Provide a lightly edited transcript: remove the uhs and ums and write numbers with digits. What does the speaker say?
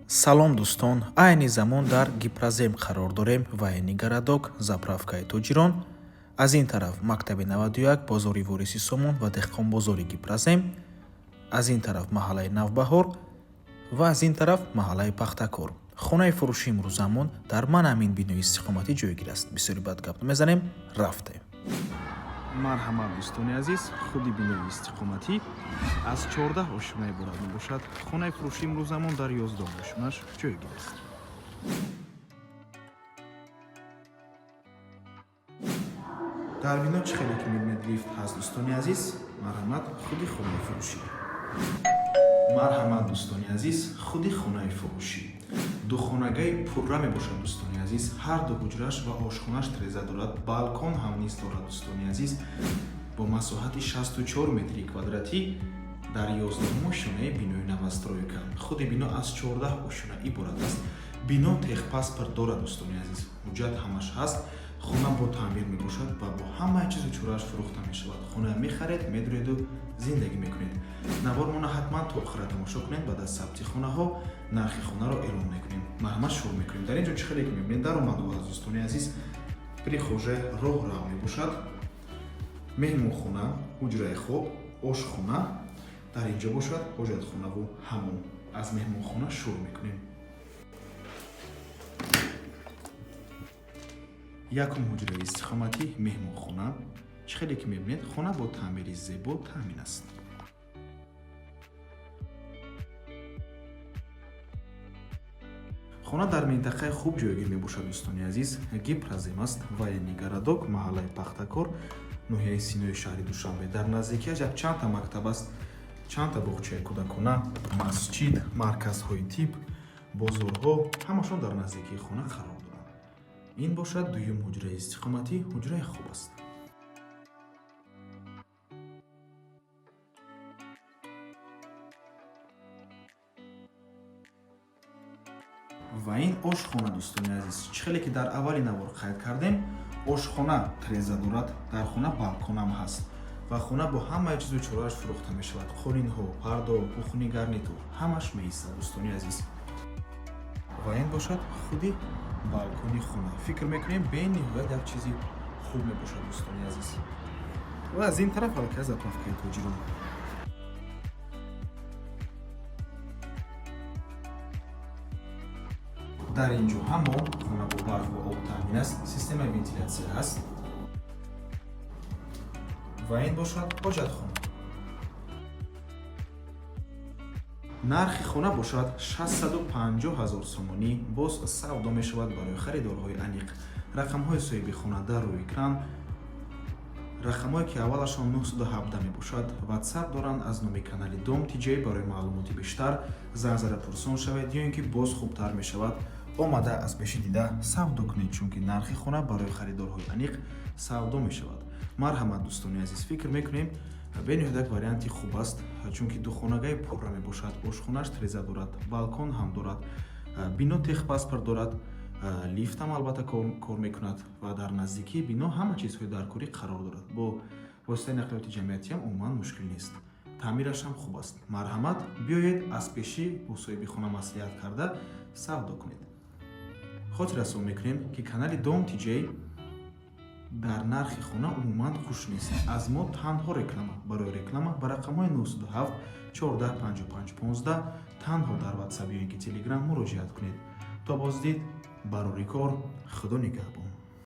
Салом, дӯстон! Айни замон дар Гипрозем қарор дорем, военный городок, заправкаи тоҷирон. Аз ин тараф мактаби 91, бозори Вориси Сомон ва деҳқонбозори Гипрозем, аз ин тараф маҳаллаи Навбаҳор ва аз ин тараф маҳаллаи Пахтакор. Хонаи фурӯши имрӯзамон дар ман ҳамин бинои истиқоматӣ ҷойгир аст. Бисёри бад гап намезанем, рафтем. Марҳамат, дӯстони азиз, худи бинои истиқоматӣ аз 14 ошёна иборат мебошад. Хонаи фурӯши имрӯзамон дар 11 ошёнаш ҷойгир аст. Дар бино, чӣ хеле ки мебинед, лифт ҳаст. Дӯстони азиз, марҳамат, худи хонаи фурӯшӣ. Марҳамат, дӯстони азиз, худи хонаи фурӯшӣ духонагаи пурра мебошад. Дӯстони азиз, ҳар ду ҳуҷраш ва ошхонаш треза дорад, балкон ҳам низ дорад. Дӯстони азиз, бо масоҳати 64 метри квадратӣ дар 11 ошёнаи бинои новостройка. Худи бино аз 14 ошёна иборат аст. Бино техпаспорт дорад. Дӯстони азиз, ҳуҷҷат ҳамаш ҳаст. Хона бо таъмир мебошад ва бо ҳамаи чизу чорааш фурӯхта мешавад. Хона мехаред, медуреду зиндагӣ мекунед. Навормона ҳатман то охира тамошо кунед. Баъд аз сабти хонаҳо нархи хонаро эълон мекунем. Марҳамат, шурӯъ мекунем. Дар ин ҷо, чӣ хеле ки мебинед, даромаду аз, дӯстони азиз, прихожая, роҳрав мебошад, меҳмонхона, ҳуҷраи хоб, ошхона дар ин ҷо бошад, ҳоҷатхонаву ҳамом. Аз меҳмонхона шурӯъ мекунем. Якум ҳуҷраи истиқоматӣ, меҳмонхона. Чӣ хеле ки мебинед, хона бо таъмири зебо таъмин аст. Хона дар минтақаи хуб ҷойгир мебошад. Дӯстони азиз, Гипрозем аст, военный городок, маҳаллаи Пахтакор, ноҳияи Синои шаҳри Душанбе. Дар наздикиаш якчандта мактаб аст, чандта боғчаи кӯдакона, масҷид, марказҳои тиб, бозорҳо ҳамашон дар наздикии хона қарор доранд. Ин бошад дуюм ҳуҷраи истиқоматӣ, ҳуҷраи хоб аст. Ва ин ошхона. Дӯстони азиз, чӣ хеле ки дар аввали навор қайд кардем, ошхона треза дорад, дар хона балконам ҳаст ва хона бо ҳамаи чизу чорааш фурӯхта мешавад. Қолинҳо, пардо, кухонный гарнитур ҳамаш меистад. Дӯстони азиз, ва ин бошад худи балкони хона. Фикр мекунем, бениҳоят як чизи хуб мебошад. Дӯстони азиз, ва аз ин тараф аллакай заправкаи тоҷирон. Дар ин ҷо ҳамон хона бо барқ ва об таъмин аст, системаи вентилятсия ҳаст. Ва ин бошад ҳоҷатхона. Нархи хона бошад 650 ҳазор сомонӣ, боз савдо мешавад. Барои харидорҳои аниқ рақамҳои соҳиби хона дар рӯи экран, рақамҳое ки аввалашон 917 мебошад, Ватсап доранд аз номи канали Дом Тиҷей. Барои маълумоти бештар занг зада пурсон шавед ё ин ки боз хубтар мешавад, омада аз пеши дида савдо кунед, чунки нархи хона барои харидорҳои аниқ савдо мешавад. Марҳамат, дӯстони азиз, фикр мекунем, бениҳоят як варианти хуб аст, чунки духонагаи пурра мебошад, ошхонаш треза дорад, балкон ҳам дорад, бино техпаспорт дорад, лифтам албатта кор мекунад ва дар наздикии бино ҳама чизҳои даркорӣ қарор дорад. Бо воситаи нақлиёти ҷамъиятиам умуман мушкил нест, таъмираш ҳам хуб аст. Марҳамат, биёед, аз пешӣ бо соҳиби хона маслиҳат карда савдо кунед. Хотиррасон мекунем, ки канали Дом Тиҷей дар нархи хона умуман хуш нест. Аз мо танҳо реклама. Барои реклама ба рақамҳои 907 14 55 15 танҳо дар Ватсап ё ин ки Телеграм муроҷиат кунед. То боздид, барори кор, Худо нигаҳбон.